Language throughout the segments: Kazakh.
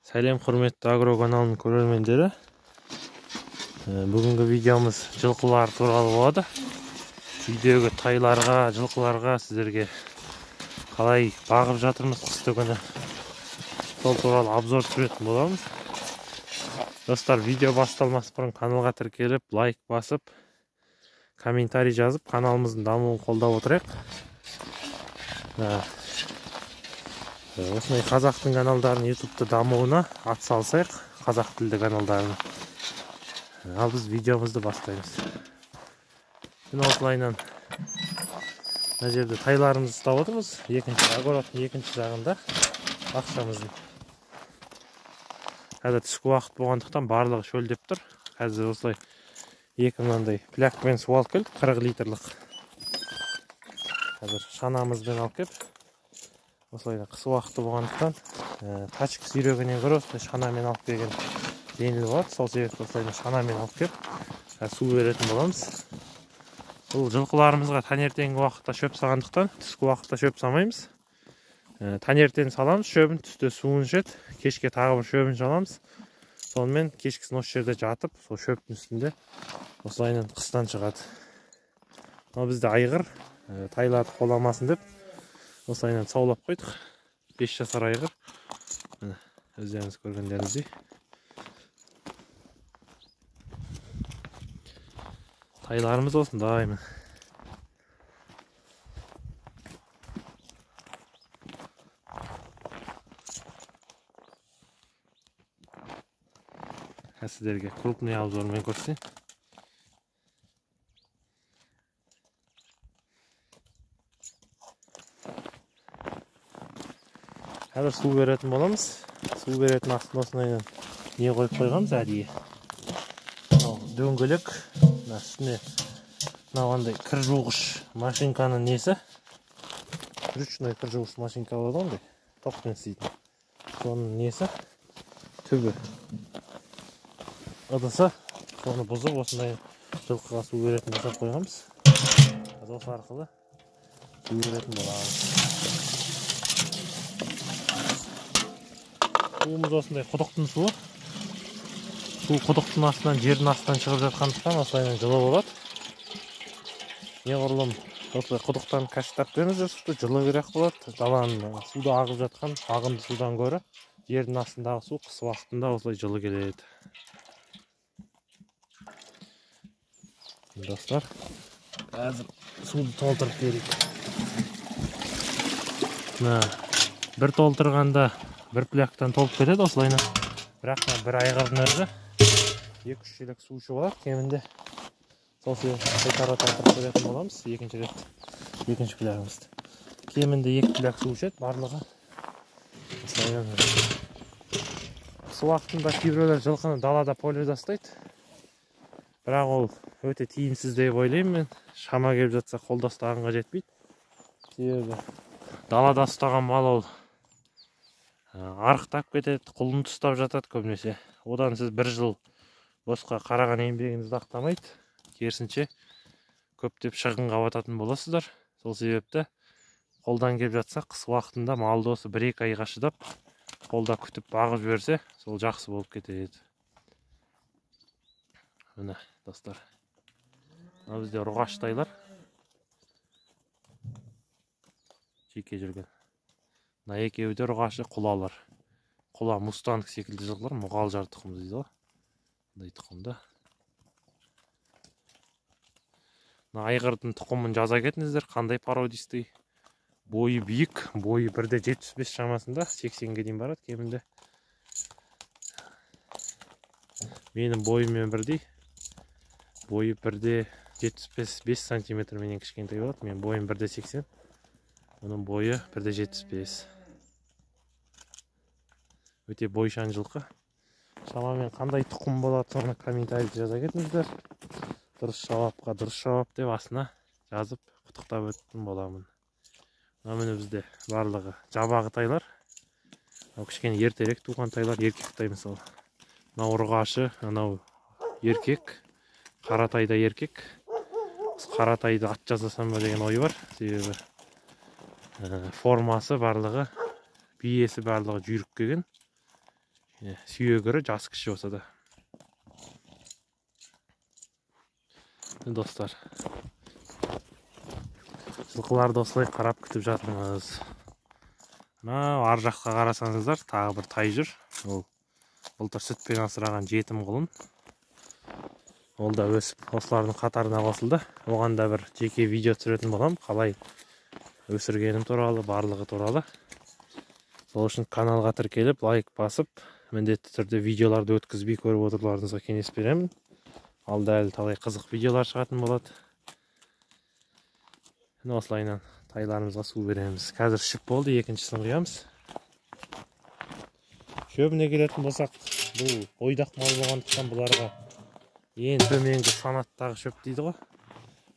Сәлем құрметті агро каналының көрермендері. Бүгінгі видеомыз жылқылар туралы болады. Үйдегі тайларға, жылқыларға сіздерге қалай бағып жатырмыз қысты күні. Сол туралы обзор түсіретін боламыз. Достар, видео басталмас бұрын каналға тіркеліп, лайк басып, комментарий жазып, каналымыздың дамуын қолдап отырайық. Осындай қазақтың каналдарын YouTube'та дамуына ат салсайық, қазақ тілді каналдарын. Ал біз видеомызды бастаймыз. Міне осылайынан мына жерде тайларымызды ұстап отырмыз. Екінші огородтың екінші жағында бақшамыздың. Қазір түскі уақыт болғандықтан барлығы шөлдеп тұр. Қазір осылай екі мынандай плякпен су алып келдік, 40 литрлік. Қазір шанамызбен алып келіп, осылай қыс уақыты болғандықтан тачка сүйрегеннен гөрі осылай шанамен алып келген жеңіл болады. Сол себепті осылай шанамен алып келіп су беретін боламыз. Бұл жылқыларымызға таңертеңгі уақытта шөп салғандықтан түскі уақытта шөп салмаймыз. Таңертең саламыз шөбін, түсте суын ішеді, кешке тағы бір шөбін саламыз. Сонымен кешкісін осы жерде жатып, сол шөптің үстінде осылайынан қыстан шығады. Мынау бізде айғыр, тайларды қоламасын деп осылайынан саулап қойдық. 5 жасар айғыр. Міне, өздеріңіз көргендеріңіздей. Тайларымыз осындай. Міне. Сіздерге крупный обзормен көрсетейін. Қазір су беретін боламыз. Су беретін астына осындай не қойып қойғанбыз әдейі. Мынау дөңгелек, мына үстіне мынау андай кір жуғыш машинканың несі? Ручной кір жуғыш машинка болады ғой ондай, тоқпен істейтін. Соның несі? Түбі. Ыдысы, соны бұзып осындай жылқыға су беретін жасап қойғанбыз. Қазір осы арқылы су беретін боламыз. Суымыз осындай құдықтың суы. Су құдықтың астынан, жердің астынан шығып жатқандықтан осылайынан жылы болады. Неғұрлым осылай құдықтан каштап беріңіздер суды, жылы болады. Даланың суда ағып жатқан ағынды судан гөрі жердің астындағы су қыс уақытында осылай жылы келеді. Достар, қазір суды толтырып берейік. Мына бір толтырғанда бір пляктан толып кетеді осылайынан. Бірақ мына бір айғырдың өзі 2-3 шелек су ішіп алады кемінде. Сол себепті қайтара толтырып беретін боламыз екінші рет, екінші плягымызды. Кемінде 2 пляк су ішеді барлығы. Осылайынан. Қыс уақытында кейбіреулер жылқыны далада поледа ұстайды. Бірақ ол өте тиімсіз деп ойлаймын мен. Шама келіп жатса қолда ұстағанға жетпейді. Себебі далада ұстаған мал ол арықтап кетеді, құлын ұстап жатады көбінесе. Одан сіз бір жыл босқа қараған еңбегіңізді ақтамайды. Керісінше көптеп шығынға бататын боласыздар. Сол себепті қолдан келіп жатса қыс уақытында малды осы 1-2 айға шыдап қолда күтіп бағып жіберсе, сол жақсы болып кетеді. Міне, достар. Мына бізде ұрғашы тайлар. Жеке жүрген. Мына екеуі де ұрғашы құлалар. Құла мустанг секілді жылқылар, мұғалжар тұқымы дейді ғой. Мындай тұқымда. Мына айғырдың тұқымын жаза кетіңіздер, қандай породистый. Бойы биік, бойы 1,75 шамасында, 80-ге дейін барады кемінде. Менің бойыммен бірдей. Бойы 1,75 5 сантиметр менен кішкентай болады. Мен бойым 1,80. Оның бойы 1,75. Өте бойшаң жылқы. Шамамен қандай тұқым болады, соны комментарийде жаза кетіңіздер. Дұрыс жауапқа дұрыс жауап деп астына жазып құттықтап өттім боламын. Мына міне бізде барлығы жабағы тайлар. Мынау кішкене ертерек туған тайлар, еркек тай мысалы. Мынау ұрғашы, анау еркек, қара тай да еркек. Қара тайды ат жасасам ба деген ой бар. Себебі формасы барлығы, биесі барлығы жүйрік келген. Сүйегі ірі, жасы кіші болса да. Достар, жылқыларды осылай қарап күтіп жатырмыз. Мынау ар жаққа қарасаңыздар, тағы бір тай жүр. Ол былтыр сүтпен асыраған жетім құлын. Ол да өсіп осылардың қатарына қосылды. Оған да бір жеке видео түсіретін боламын, қалай өсіргенім туралы, барлығы туралы. Сол үшін каналға тіркеліп, лайк басып, міндетті түрде видеоларды өткізбей көріп отыруларыңызға кеңес беремін. Алда әлі талай қызық видеолар шығатын болады. Міне осылайынан тайларымызға су береміз. Қазір ішіп болды, екіншісін құямыз. Шөбіне келетін болсақ, бұл бойдақ мал болғандықтан бұларға ең төменгі санаттағы шөп дейді ғой.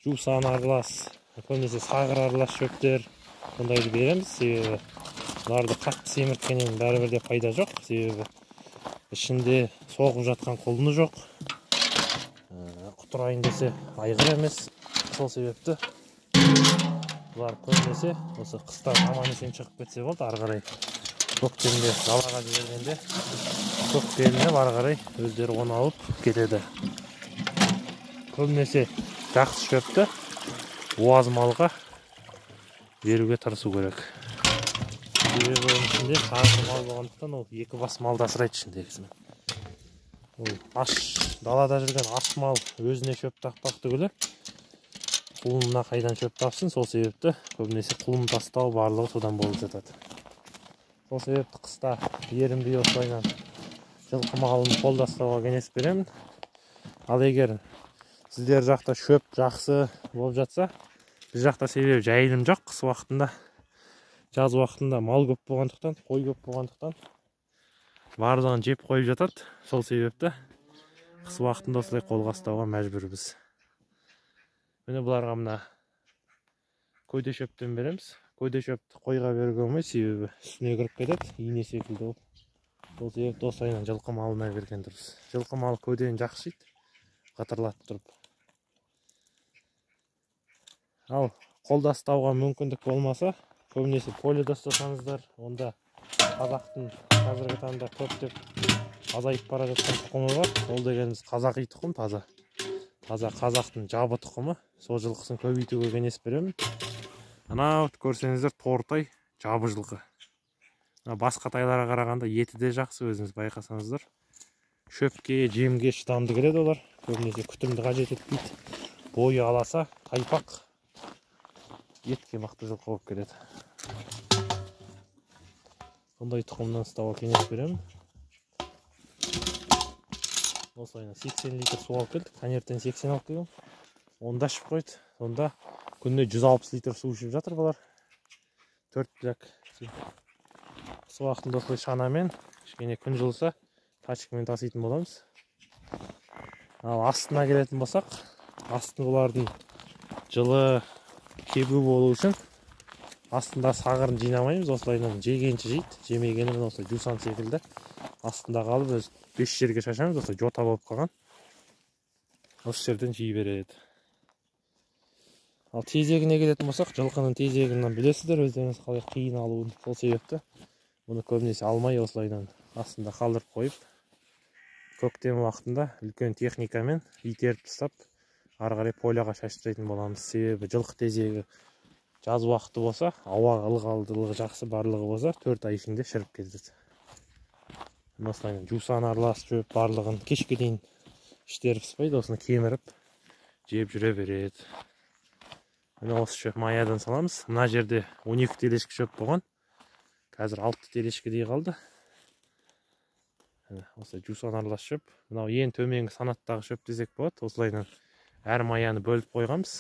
Жусан аралас, көбінесе сағыр аралас шөптер, сондайды береміз. Себебі бұларды қатты семірткеннен бәрібір де пайда жоқ. Себебі ішінде соғып жатқан құлыны жоқ. Құтырайын десе айғыр емес. Сол себепті бұлар көбінесе осы қыстан аман есен шығып кетсе болды, ары қарай көктемде далаға жібергенде көктемде ары қарай өздері оны алып кетеді. Көбінесе жақсы шөпті буаз малға беруге тырысу керек. Себебі оның ішінде сағыр мал болғандықтан ол екі бас малды асырайды ішіндегісімен. Ол аш далада жүрген аш мал өзіне шөп таппақ түгілі құлынына қайдан шөп тапсын, сол себепті көбінесе құлын тастау барлығы содан болып жатады. Сол себепті қыста ерінбей осылайынан жылқы малын қолда ұстауға кеңес беремін. Ал егер сіздер жақта шөп жақсы болып жатса, біз жақта себебі жайылым жоқ қыс уақытында, жаз уақытында мал көп болғандықтан, қой көп болғандықтан барлығын жеп қойып жатады. Сол себепті қыс уақытында осылай қолға ұстауға мәжбүрміз. Міне бұларға мына көде шөптен береміз. Көде шөпті қойға беруге болмайды, себебі үстіне кіріп кетеді, ине секілді ол. Сол себепті осылайынан жылқы малына берген дұрыс. Жылқы малы көдені жақсы жейді, қатырлатып тұрып. Ал қолда ұстауға мүмкіндік болмаса, көбінесе поледа ұстасаңыздар, онда қазақтың қазіргі таңда көптеп азайып бара жатқан тұқымы бар. Ол дегеніміз қазақи тұқым, таза. Таза қазақтың жабы тұқымы. Сол жылқысын көбейтуге кеңес беремін. Анау көрсеңіздер тортай жабы жылқы. Басқа тайларға қарағанда еті де жақсы, өзіңіз байқасаңыздар. Шөпке, жемге шыдамды келеді олар. Көбінесе күтімді қажет етпейді. Бойы аласа, тайпақ, етке мықты жылқы болып келеді. Сондай тұқымнан ұстауға кеңес беремін. Осылайынан 80 литр су алып келдік. Таңертең 80 алып келгем. Онда ішіп қойды. Сонда күніне 160 литр су ішіп жатыр бұлар. 4 пляк. Қыс уақытында осылай шанамен, кішкене күн жылыса, тачкамен таситын боламыз. Ал астына келетін болсақ, астын бұлардың жылы кебу болу үшін астында сағырын жинамаймыз. Осылайынан жегенше жейді, жемегені осылай жусан секілді астында қалып өз 5 жерге шашамыз, осылай жота болып қалған. Осы жерден жей береді. Ал тезегіне келетін болсақ, жылқының тезегінен білесіздер өздеріңіз қалай қиын алуын. Сол себепті бұны көбінесе алмай осылайынан астында қалдырып қойып, көктем уақытында үлкен техникамен итеріп тастап, ары қарай поляға шашып тастайтын боламыз. Себебі жылқы тезегі жаз уақыты болса, ауа ылғалдылығы жақсы барлығы болса, 4 ай ішінде шіріп кетеді. Осылайынан жусан аралас шөп барлығын кешке дейін іштері піспейді, осыны кеміріп жеп жүре береді. Міне осы шөп маядан саламыз. Мына жерде 12 телешкі шөп болған. Қазір 6 телешкідей қалды. Осы жусан аралас шөп. Мынау ең төменгі санаттағы шөп десек болады. Осылайынан әр маяны бөліп қойғанбыз.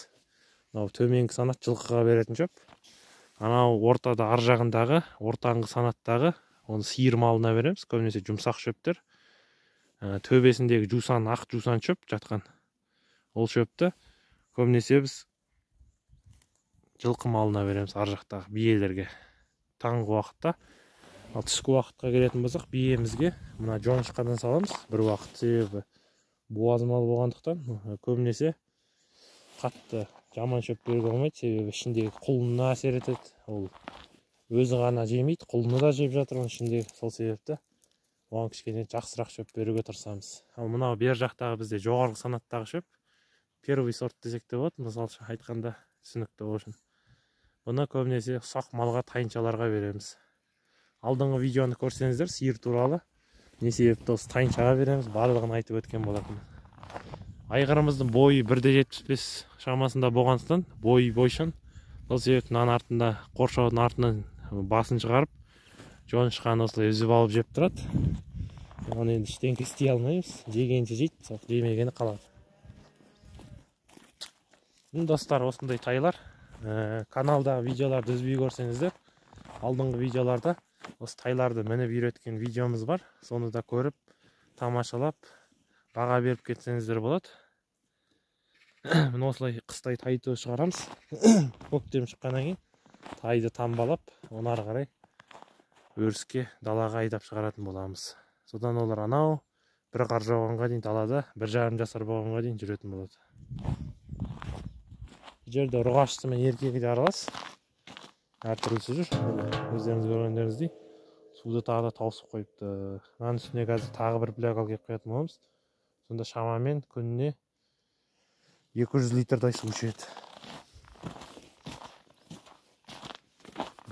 Мынау төменгі санат жылқыға беретін шөп. Анау ортада ар жағындағы, ортаңғы санаттағы, оны сиыр малына береміз. Көбінесе жұмсақ шөптер. Төбесіндегі жусан, ақ жусан шөп жатқан. Ол шөпті көбінесе біз жылқы малына береміз, ар жақтағы биелерге. Таңғы уақытта. Ал түскі уақытқа келетін болсақ, биемізге мына жоңышқадан саламыз бір уақыт. Себебі буаз мал болғандықтан көбінесе қатты жаман шөп беруге болмайды. Себебі ішіндегі құлынына әсер етеді. Ол өзі ғана жемейді, құлыны да жеп жатыр оның ішіндегі. Сол себепті Оған кішкене жақсырақ шөп беруге тырысамыз. Ал мынау бер жақтағы бізде жоғарғы санаттағы шөп, первый сорт десек те болады, мысалша айтқанда түсінікті болу үшін. Бұны көбінесе ұсақ малға, тайыншаларға береміз. Алдыңғы видеоны көрсеңіздер, сиыр туралы не себепті осы тайыншаға береміз, барлығын айтып өткен болатын. Айғырымыздың бойы 1,75 шамасында болғандықтан, бойы бойшаң. Сол себепті мынаның артында, қоршаудың артынан басын шығарып, жоңышқаны осылай үзіп алып жеп тұрады. Оны енді ештеңке істей алмаймыз. Жегенше жейді, сол жемегені қалады. Достар, осындай тайлар. Каналдағы видеоларды үзбей көрсеңіздер, алдыңғы видеоларда осы тайларды мініп үйреткен видеомыз бар. Соны да көріп, тамашалап, баға беріп кетсеңіздер болады. Міне осылай қыстай тайды шығарамыз. Көктем шыққаннан кейін тайды тамбалап, оны ары қарай өріске, далаға айдап шығаратын боламыз. Содан олар анау бір қар жауғанға дейін далада 1,5 жасар болғанға дейін жүретін болады. Бұл жерде ұрғашысы мен еркегі де аралас, әртүрлісі жүр. Өздеріңіз көргендеріңіздей суды тағы да тауысып қойыпты. Мынаның үстіне қазір тағы бір пляг алып келіп қоятын боламыз. Сонда шамамен күніне 200 литрдай су ішеді.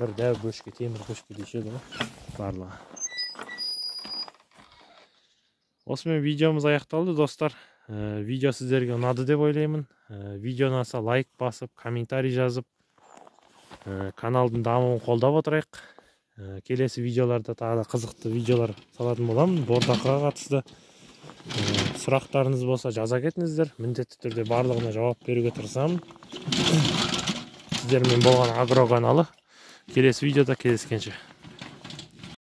Бір дәу бөшке, темір бөшке ішеді ғой барлығы. Осымен видеомыз аяқталды, достар. Видео сіздерге ұнады деп ойлаймын. Видео ұнаса лайк басып, комментарий жазып, каналдың дамуын қолдап отырайық. Келесі видеоларда тағы да қызықты видеолар салатын боламын. Бордақыға қатысты сұрақтарыңыз болса жаза кетіңіздер. Міндетті түрде барлығына жауап беруге тырысамын. Сіздермен болған Агро каналы. Келесі видеода кездескенше.